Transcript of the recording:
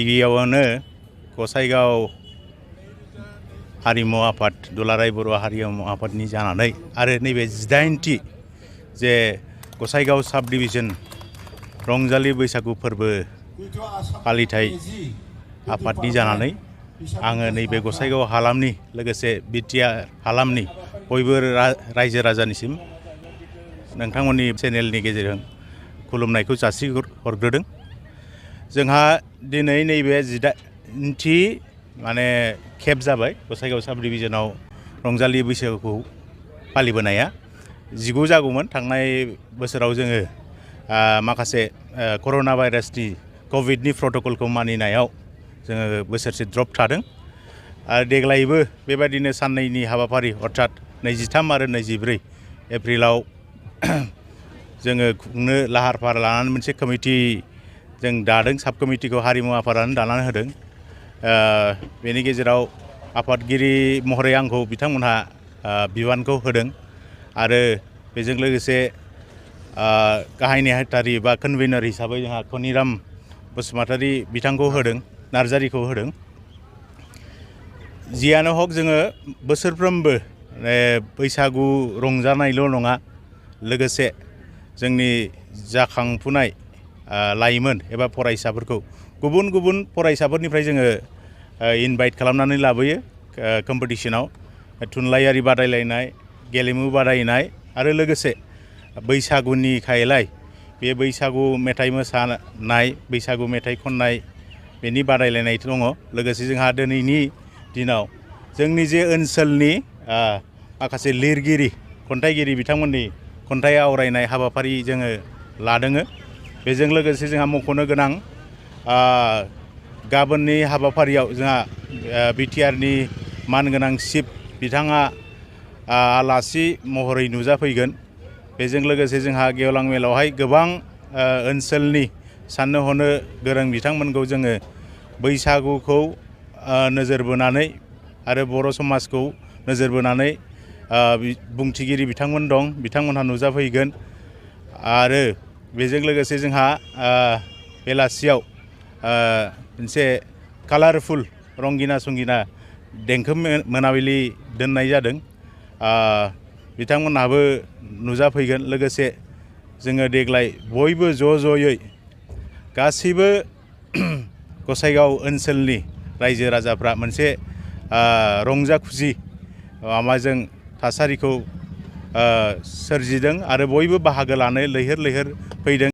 गिबियावनो गसाइगाव हारिमु आफाद दुलाराय बर' हारिमु आफादनि जानानै आरो नैबे 18थि जे गसाइगाव साब डिभिजन रंजालि बैसागु फोरबो फालिथाय आफादनि जानानै आङो नैबे गसाइगाव हालामनि लोगोसे बिटिआर हालामनि बयबो रायजो राजानिसिम नोंथांमोननि चेनेलनि गेजेरजों खुलुमनायखौ जासिहरग्रोदों। जोंहा दिनै नैबे 18थि खेब जाबाय गसाइगाव साब डिभिजनाव रंजालि बैसागुखौ फालिबोनाया। 19 जागौमोन थांनाय बोसोराव जोङो माखासे कर'ना भाइरासनि कभिडनि प्रट'कलखौ मानिनायाव जोङो बोसोरसे ड्रप थादों। आरो देग्लायबो बेबायदिनो साननैनि हाबाफारि अर्थात 23 आरो 24 एप्रिलाव जोङो खुंनो लाहार फाहार लानानै मोनसे कमिटि जों दादों। साब कमिटिखौ हारिमु आफादानो दानानै होदों। बेनि गेजेराव आफादगिरि महरै आंखौ बिथांमोनहा बिबानखौ होदों आरो बेजों लोगोसे गाहाय नेहाथारि बा कनभेनर हिसाबै जोंहा खनिराम बसुमतारी बिथांखौ होदों, नार्जारिखौ होदों। जियानो हक जोङो बोसोरफ्रोमबो बैसागु रंजानायल' नङा, लोगोसे जोंनि जाखांफुनाय लाइमोन एबा फरायसाफोरखौ गुबुन गुबुन फरायसाफोरनिफ्राय जोङो इनभाइट खालामनानै लाबोयो कम्पिटिशनाव। थुनलाइयारि बादायलायनाय, गेलेमु बादायनाय आरो लोगोसे बैसागुनि खायलाय बे बैसागु मेथाइ मोसानाय, बैसागु मेथाइ खननाय बेनि बादायलायनाय दङ। लोगोसे जोंहा दिनैनि दिनाव जोंनि जे ओनसोलनि माखासे लिरगिरि, खन्थाइगिरि बिथांमोननि खन्थाइ आवरायनाय हाबाफारि जोङो लादों। बेजों लोगोसे जोंहा मख'नो गोनां गाबोननि हाबाफारियाव जोंहा बिटिआरनि मानगोनां चिफ बिथाङा आलासि महरै नुजाफैगोन। बेजों लोगोसे जोंहा गेवलां मेलावहाय गोबां ओनसोलनि साननो हनो गोरों बिथांमोनखौ जोङो बैसागुखौ नोजोर बोनानै आरो बर' समाजखौ नोजोर बोनानै बुंथिगिरि बिथांमोन दं, बिथांमोनहा नुजाफैगोन। आरो बेजों लोगोसे जोंहा बेलासियाव मोनसे कालारफुल रंगिना संगिना देंखो मोनाबिलि दोननाय जादों, बिथांमोनहाबो नुजाफैगोन। लोगोसे जोङो देग्लाय बयबो ज'-ज'यै गासैबो गसाइगाव ओनसोलनि रायजो राजाफ्रा मोनसे रंजा खुसि माबाजों थासारिखौ सोरजिदों आरो बयबो बाहागो लानो लैहोर लैहोर फैदों।